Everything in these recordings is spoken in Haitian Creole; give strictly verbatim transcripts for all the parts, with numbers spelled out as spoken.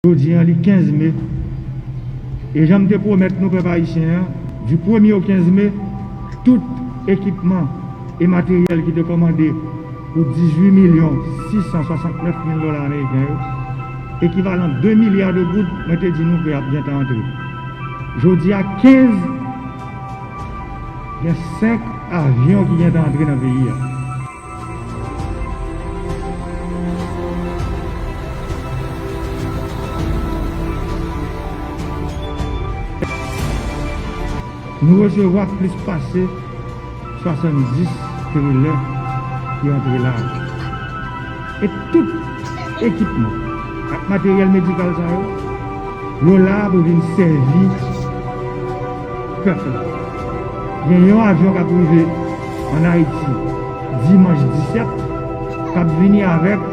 Jodi a, li kenz me. E jan m te pwomèt nou, pèp ayisyen an, di premye o kenz me, tout ekipman e materyèl ki te kòmande pou dizuit milyon sis san swasantnèf mil dola ameriken yo, ekivalan de milya de goud, mwen te di nou ke y ap gentan antre. Jodi a, kenz, gen senk avyon ki gentan antre nan peyi a. Nou resevwa plis pase swasanndis trelè ki antre la a. E tout ekipman ak materyèl medikal sa yo, yo la pou vin sèvi pèp la. Gen yon avyon k ap rive ann Ayiti dimanch disèt, k ap vini avèk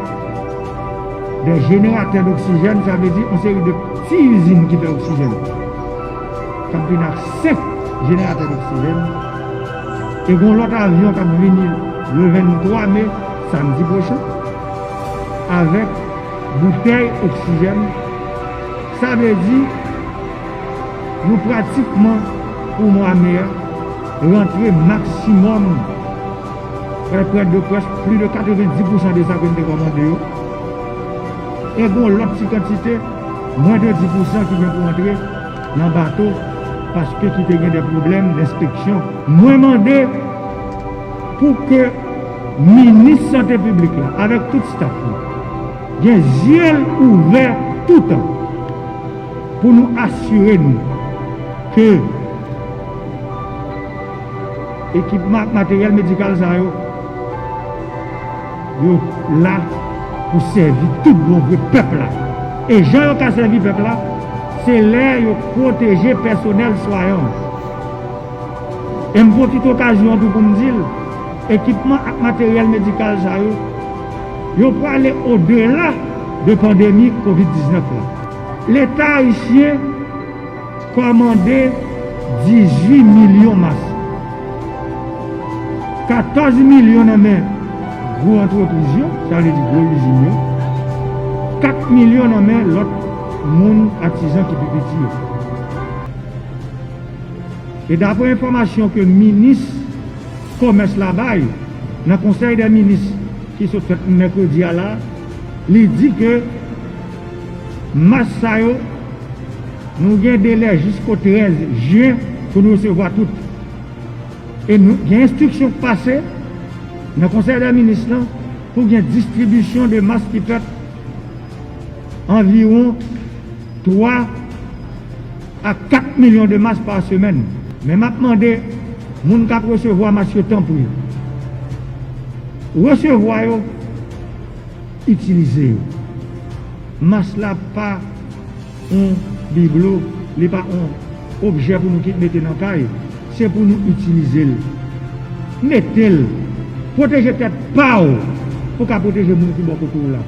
de jeneratè doksijèn, sa vle di yon seri de ti izin ki fè oksijèn, k ap vin ak senk jeneratè doksijèn. E gen yon lòt avyon k ap vini le venntwa me, samdi pwochen, avèk boutèy oksijèn. Sa vle di, nou pratikman, pou mwa me a, rantre maksimòm, prè, prè de, prèske plis de katrevenndis pousan de sa ke n te kòmande yo. E gen yon lòt ti kantite, mwens de dis pousan ki gen pou antre nan bato, paske ki te gen de pwoblèm d enspeksyon. Mwen mande pou ke minis sante piblik la, avèk tout staf li, gen zye l ouvè toutan pou nou asire nou ke ekipman ak materyèl medikal sa yo, yo la pou sèvi tout bon vre pèp la. E jan yo ka sèvi pèp la, se lè yo pwoteje pèsonèl swayan an. E m pwofite okazyon an tou pou m di l, ekipman ak materyèl medikal sa yo, yo prale odela de pandemi kovid diznèf la. Leta ayisyen kòmande dizuit milyon mas. Katòz milyon nan men gwo antrepriz yo, sa vle di gwo izin yo. Kat milyon nan men lòt moun, atizan ki pi piti yo. E daprè enfòmasyon ke minis komès la bay nan konsèy dè minis ki sot fèt mèkredi a la, li di ke mas sa yo, nou gen delè jisko trèz jen pou n resevwa tout. E nou gen enstriksyon k pase nan konsèy dè minis lan pou gen distribisyon de mas ki fèt anviwon twa a kat milyon de mas pa semèn. Men m ap mande moun k ap resevwa mas yo, tanpri, resevwa yo, itilize yo. Mas la pa yon biblo, li pa yon objè pou nou kit mete nan kay. Se pou nou itilize l. Mete l. Pwoteje tèt pa w pou w ka pwoteje moun ki bò kote w la.